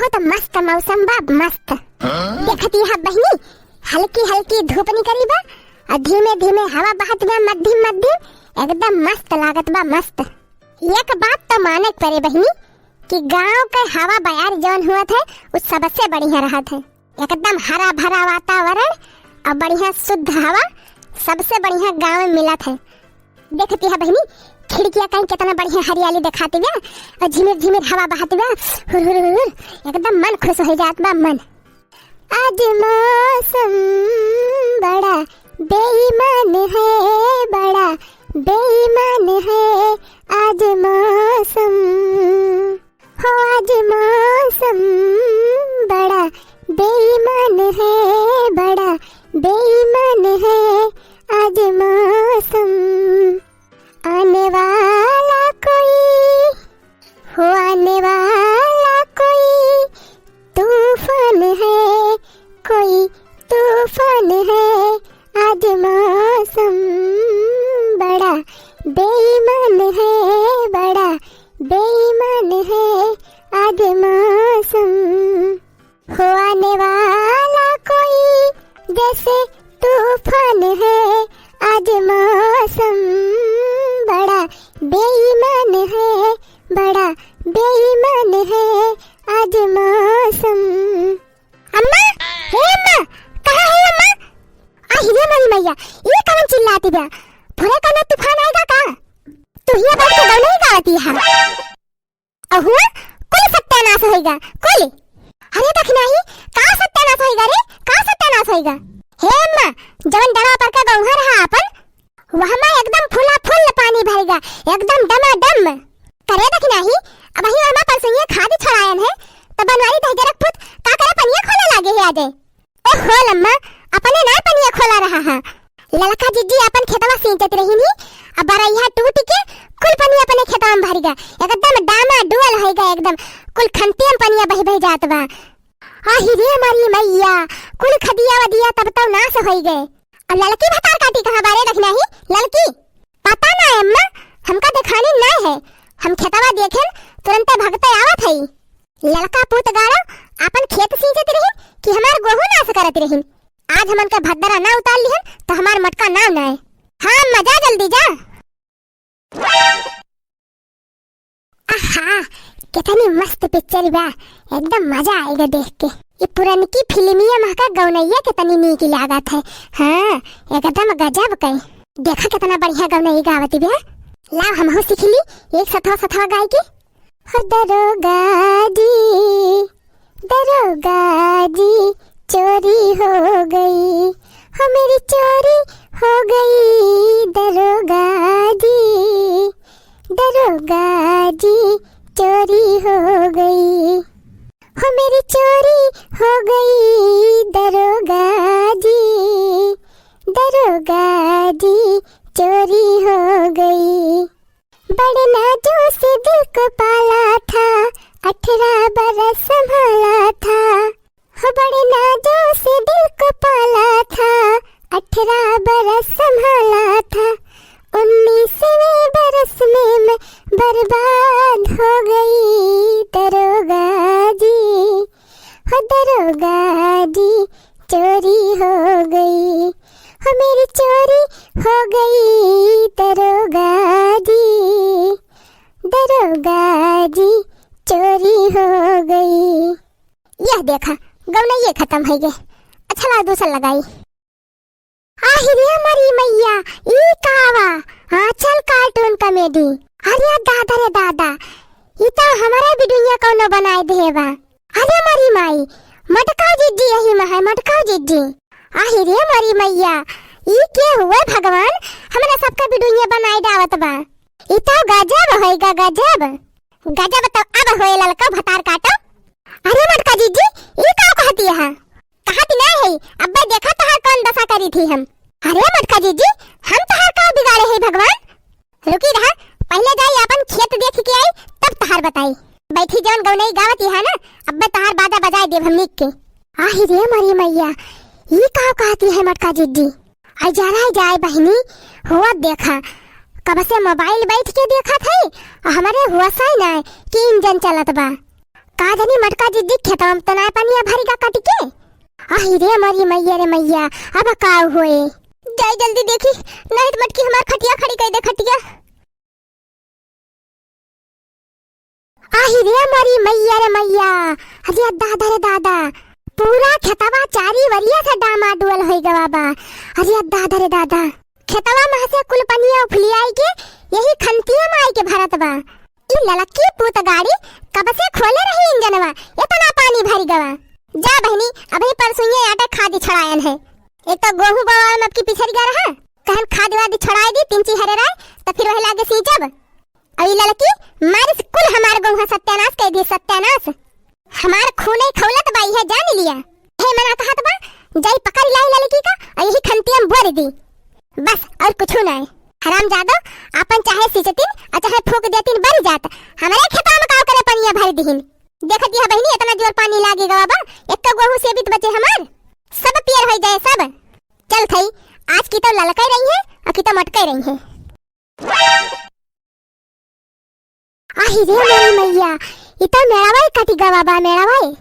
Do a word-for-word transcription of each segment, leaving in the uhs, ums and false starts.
तो मस्त मौसम बा, मस्त। देखत हया बहिनी, हल्की हल्की धूप निकरी बा, अउर धीमे धीमे हवा बहत बा, मद्धिम मद्धिम, एकदम मस्त लागत बा, मस्त। एक बात तो माने के परे बहिनी, कि गाँव के हवा बयार जौन होत है, उ सबसे बढ़िया रहत है। एकदम हरा भरा वातावरण अउर बढ़िया शुद्ध हवा, सबसे बढ़िया गाँव में मिलत है। देखत हया बहिनी, खिड़किया कहीं केतना बढ़िया हरियाली देखात बा, अउर झिमिर झिमिर हवा बहत बा, हुर हुर हुर हुर, एकदम मन खुश होइ जात बा, मन। आज मौसम बड़ा बेईमान है, बड़ा बेईमान है आज मौसम। हो आज मौसम बड़ा बेईमान है, बड़ा बेईमान है आज मौसम। आने वाला कोई, हो आने वाला कोई तूफान है, कोई तूफान है आज मौसम। बड़ा बेईमान है, बड़ा बेईमान है आज मौसम। हो आने वाला कोई जैसे तूफान है आज मौसम। बड़ा बेईमान है, बड़ा बेईमान है आज मौसम। अम्मा, हे अम्मा, कहाँ है अम्मा? आहि रे मोरी मइया, ई कवन चिल्लात बा? भोरे कौनो तूफान आइगा का? तू हियाँ बैठ के गौनई गावत हया। अहुआ, कुल सत्यानाश होइगा, कुल। अरे दखिनाही, का सत्यानाश होइगा रे? का सत्यानाश होइगा? हे अम्मा, जवन डरा पर का गौहा रहा आपन, वहमा एकदम फुला फुल पानी भरिगा, एकदम डमाडम। करे दखिनाही, अबहीं वहमा परसोइया खाद छोड़ायन है, त बनवारी दहिजरक पूत का करे पनिया खोले लागे है आजे। ओहो लम्मा, अपने नाय पनिया खोला रहा हा। ललका जिज्जी आपन खेतवा सींचत रहिन ही, अब बरइया टूट के कुल पनिया अपने खेतवा में भरिगा। एकदम डामाडोल होइगा, एकदम कुल खंतिया में पनिया बहि बहि जात बा। आहि रे मोरी मइया, कुल खदिया वदिया तब तो नाश होइगे। अब ललकी भतार काटी कहाँ बारे दखिनाही, ललकी? पता ना अम्मा, हमका देखानी नाय है। हम खेतवा देखेन, तुरंते भगते आवत हई। ललका पूत गाड़ो, आपन खेत सींचत रहिन कि हमार गोहूँ नाश करत रहिन। आज हमन के भद्दरा ना उतार लिहन, त हमार मटका नाव नाय। हाँ अम्मा, जा जल्दी जा। आहा, कितनी मस्त पिक्चर बा, एकदम मजा आइगा देख के। ई पुरनकी फिल्मिया महका गौनइया कितनी नीक लागत है। हाँ, एकदम गजब के। देखा कितना बढ़िया गौनई गावत बा। लाव हमहू सीख ली, एक सथवा सथवा गाय के। हो दरोगा जी, दरोगा जी, चोरी हो गई, हो मेरी चोरी हो गई, दरोगा जी, दरोगा जी, चोरी हो गई, हो मेरी चोरी हो गई, दरोगा जी, दरोगा जी, चोरी हो गई। बड़े नाजों से दिल को पाला था, अठारह बरस संभाला था। हो बड़े नाजों से दिल को पाला था, अठारह बरस संभाला था। उन्नीसवें बरस में मैं बर्बाद हो गई, दरोगा जी। हो दरोगा जी, चोरी हो गई, हो मेरी चोरी हो गई, दरोगा जी, दरोगा जी, चोरी हो गई। यह देखा, गौनइये खतम होइगे। अच्छा, लाव दूसर लगाई। आहि रे मोरी मइया, ई का बा? हाँ, चल cartoon comedy। अरे दादा रे दादा, ई तो हमरे बिडुइया कौनो बनाए देहे बा। अरे मोरी माई, मटकाऊ जिज्जी यही में है, मटकाऊ जिज्जी। आहि रे मोरी मइया, ई के हुए भगवान, हमरा सबका बिडुइया बनाए डावत बा। ई तो गजब होइगा, गजब। गजब तो अब होए ललका भतार काटो। अरे मटका जिज्जी, ई का कहती है? कहती नहीं है, अब्बे देखा तोहार कौन दशा करी थी हम। अरे मटका जिज्जी, हम तोहार का बिगाड़े है भगवान? रुकी रहा, पहले जाई अपन खेत देख के आई, तब तोहार बताई। बैठी जौन गौनई गावती है ना, अब्बे तोहार बाजा बजाए देब हम नीक के। आहि रे मोरी मइया, ई का कहती है मटका जिज्जी? आई जा रहा है जाए बहिनी, हुआ देखा, कब से mobile बैठ के देखत है, और हमरे हुआ साई ना कि engine चलत बा। का जानी मटका जिज्जी खेतवा में तो ना पनिया भरिगा कटिके। आही रे मोरी मइया रे मइया, अब का होए? जाई जल्दी देखी, नहीं तो मटकी हमार खटिया खड़ी कइ दे खटिया। आही रे मोरी मइया रे मइया, अरे दादा रे दादा, पूरा खेतवा चारी वरिया से डामाडोल होइ गवा बा। अरे दादा रे दादा, खेतवा में से कुल पनिया उफलियाई के यही खंतिया में आई के भरत बा। ई ललकी पूत गाड़ी कब से खोले रही इंजनवा, इतना पानी भरि गवा। जा बहिनी, अबही परसुइये आटे खादी छड़ायन है। एक तो गोहूँ बवाल में अबकी पिछड़ गया रहा, कहन खाद वाद छड़ाई दी, तिनची हरे राय, तो फिर वही लागे सींचब। अउर ई ललकी मारिस कुल हमार गोहूँ सत्यानाश कइ दी, सत्यानाश। हमार खूने खौलत बा, इहे जान लिया। हे मना कहत बा, जाई पकड़ लाई ललकी का, अउर यही खंतिया में बोर दी। बस, अउर कुछु नाय। हरामजादो, आपन चाहे सींचतिन, अउर चाहे फूंक देतिन बरि जात, हमरे खेतवा में काव करे पनिया भरि दिहिन। देखत यह बहिनी, इतना जोर पानी लागे गवा बा, एक गोहूँ सेबित बचे हमार, सब पियर होइ जाए सब। चल थई, आज की तो ललकइ रही है अउर की तो मटकइ रही है। आही रे मोरी मइया, ई तो मेड़वा ही कटि गवा बा, मेड़वा ही।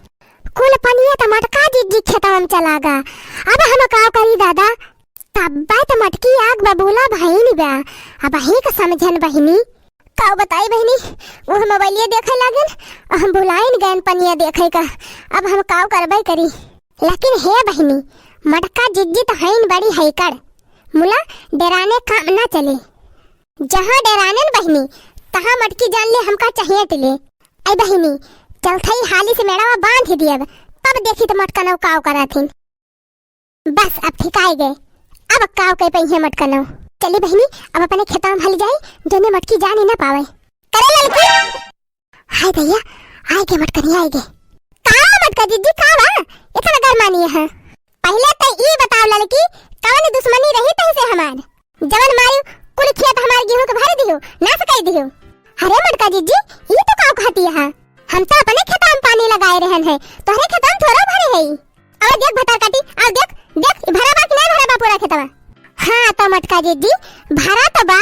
कुल पनिया तो मटका जिज्जी खेतवा में चला गा। अब हम का करी दादा? तब्बा तो मटकी आग बबूला भइन बा। अबही का समझन बहिनी। का बताई बहिनी, वो हम मोबाइलिया देखे लागन, हम भुलाइन गयन पनिया देखे का। अब हम का करबे करी? लेकिन हे बहिनी, मटका जिज्जी तो हइन बड़ी हैकड़, मुला डेराने काम ना चले। जहाँ डेरानेन बहिनी, तहाँ मटकी जान ले हमका चाहिए टिले। ऐ बहिनी, चल थई हाली से मेड़वा बांध दियब, तब देखी तो मटका नौ काव करत हिन। बस अब ठिकाए गए, अब काव के पहिए मटका नौ। चली बहिनी, अब अपने खेतवा में हल जाई, जोने मटकी जानी ना पावे। करे ललकी। हाय दैया, आए के मटकनिया आए गे। का मटका जिज्जी, का बा? इतना गरमानी है। पहिले त ई बताओ ललकी, कवन दुश्मनी रही तही से हमार? जवन मारी कुल खेत हमार गेहूं के भर दिहु, नाश कर दिहु। अरे मटका जिज्जी, ई तो का कहती है? हम तो अपने खेतवा में पानी लगाए रहन है, तोहरे खेतवा में थोड़ा भरे है। और देख भतार काटी, और देख, देख, ई भरा बा कि नहीं भरा बा पूरा खेतवा? हाँ, तो मटका जिज्जी, भरा तो बा,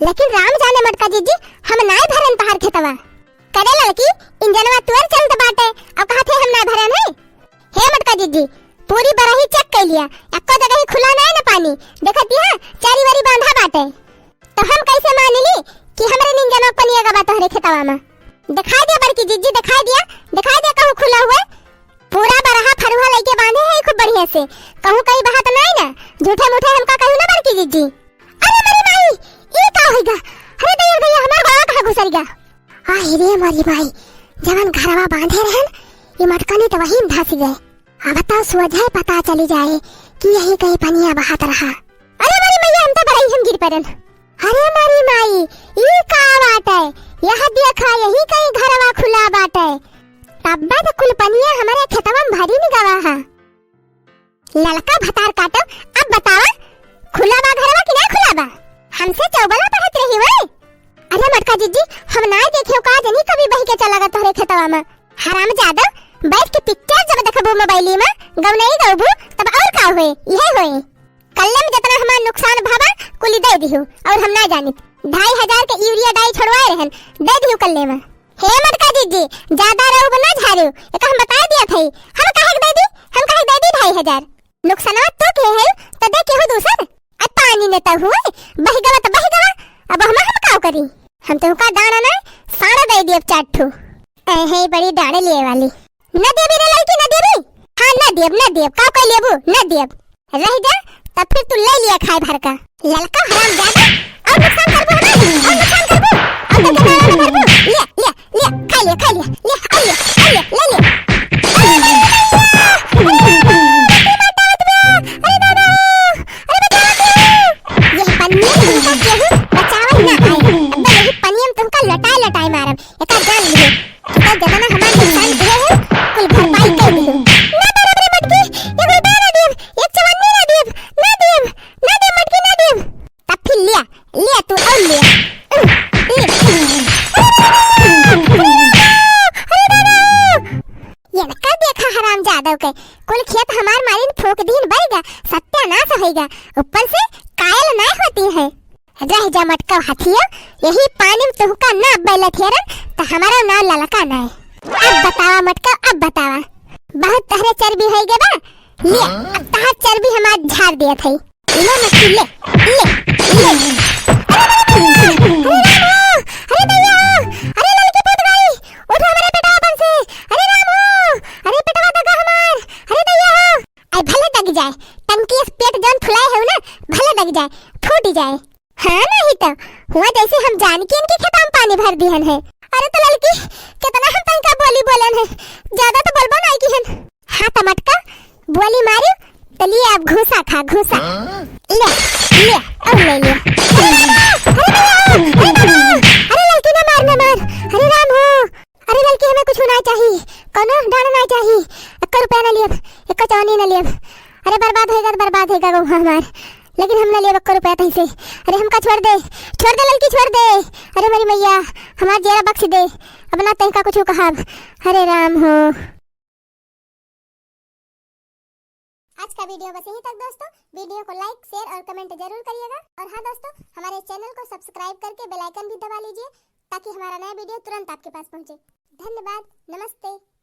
लेकिन राम जाने मटका जिज्जी, हम नाय भरन तहार खेतवा। करे ललकी, इंजनवा तुअर चलत बाटे, अब कहत है हम नाय भरन है? हे मटका जिज्जी, पूरी बरही check कर लिया, एको जगह ही खुला नाय न पानी, देखत दिहा, चारी वारी बांधा बाटे। तो हम कैसे मान ली कि हमरे इंजनवा पनिया गवा तोहरे खेतवा में? दिखाई दे बड़की जिज्जी, दिखाई दिया, दिखाई दे कहूँ खुला हुए। पूरा बरहा फरुहा लइके बांधे है खूब बढ़िया से, कहूँ कहीं बहात नाय ना, झूठे मूठे हमका कहूँ ना बड़की जिज्जी। अरे मरी माई, ई का होइगा? अरे दैया, दैया, हमार गोड़वा कहाँ घुसरिगा? आही रे मरी माई, जवन घरवा बांधे रहन, ई मटकनी तो वही में धस गए। अब तो सोझे पता चली जाए कि यही कहीं पनिया बहात रहा। अरे मरी मैया, हम तो बरही हम गिर पड़न। अरे मरी माई, ई का बाटे? यह देखा, यही कहीं घरवा खुला बाटे। तब्बे तो कुल पनिया हमारे खेतवा में भरी न गवा है। ललका भतार काटो, अब बतावा, खुला बा घरवा कि ना खुला बा? हमसे चौबला पढ़त रही हुए। अरे मटका जिज्जी, हम ना देखे का जनी कभी बही के चला गा तोहरे खेतवा में। हरामजादा, बैठ के picture जब देखबू मोबाइली में, गवनई गौबू, तब और का हुए? यही हुए। कल्ले में जितना हमार नुकसान भावा, कुली दे दिहु, और हम ना जानित। ढाई हजार के यूरिया डाई छोड़वाए रहन, दे दिहु कल्ले में। हे मटका जिज्जी, ज्यादा रउब ना झारू, एक हम बताए दिया थई। हम काहे के दे दी, हम काहे के दे दी ढाई हजार? नुकसानवा तो के है, तो दे केहू दूसर। अब पानी ने तो हुए, बह गवा तो बह गवा, अब हम, हम का करी? हम तो का दाना ना, सारा दे दियब चार ठू। ऐ है बड़ी डांडे लिए वाली। न देबी रे लड़की, न देबी। हाँ, न देब, न देब। का कह लेबू? न देब। रह जा, तब फिर तू ले लिया खाए भर का। ललका हरामजादा, और नुकसान करबू हमार, और नुकसान करबू, और तो जनाना करबू। ले, ले, ले, खा ले, खा ले, ले, आ ले, आ ले, ले ले। अरे बाप रे, अरे बाप रे, अरे दादा, अरे बचाओ केहू। यह पनिया में तुमका केहू बचावे ना आए। तो यही पनिया में तुमका लटाए लटाए मारब। एका जान लिहे। तो जतना हमार नुकसान हुए है, कुल भरपाई कर दियो। ना दे रे मटकी, एगो रुपया ना देब, एक चवन्नी ना देब, ना देब, ना देब मटकी, ना देब। तब फिर लिया, लिया तू और लिया। अरे दादा! ये न कर देखा हरामजादव के, कुल खेत हमार मारिन फूंक दीन बइगा, सत्यानाश होइगा, ऊपर से कायल ना होती है। रह जा मटका हथिया, यही पानी में तुहका ना बैलत हेरन, त हमारा नाव ललका नाय। अब बतावा मटका, अब बतावा। बहुत तहरे चर्बी होइ गए बा। ले, अब तहार चर्बी हम आज झाड़ दिया था। ले मटकी, ले, ले, ले। अरे राम हो, अरे दैया हो, अरे ललकी फट गई, उठ हमरे पेटवा पर से। अरे राम हो, अरे पेटवा दगा हमार, अरे दैया हो। आई भले दग जाए, टंकी से पेट जौन फुलाए है ना, भले दग जाए, फूट जाए। हाँ, नहीं तो हुआ जैसे हम जान के इनके खेता में पानी भर दिहन है। अरे तो ललकी, कितना हम तनका बोली बोलन है, ज्यादा तो बोलबो नहीं किहन। हाँ तो मटका, बोली मारी, तो लिए अब घूसा खा, घूसा। ले, ले, और ले लिया। अरे बाबा, अरे बाबा, अरे बाबा, अरे ललकी ना मार, ना मार। अरे राम हो, अरे ललकी हमें कुछ ना चाही, कोनो डांड ना चाही, एको रुपया ना लियब, एको चौनी ना लियब। अरे बर्बाद होएगा तो बर्बाद होएगा गौवा हमार, लेकिन हम ना लेब एको रुपया तहीं से। अरे हमका छोड़ दे, छोड़ दे ललकी, छोड़ दे। अरे मेरी मैया, हमार जियरा बख्श दे, अब ना तोहका कुछ कहब। अरे राम हो। आज का वीडियो बस यहीं तक दोस्तों। वीडियो को like, share और comment जरूर करिएगा। और हाँ दोस्तों, हमारे चैनल को subscribe करके bell icon भी दबा लीजिए, ताकि हमारा नया वीडियो तुरंत आपके पास पहुँचे। धन्यवाद, नमस्ते।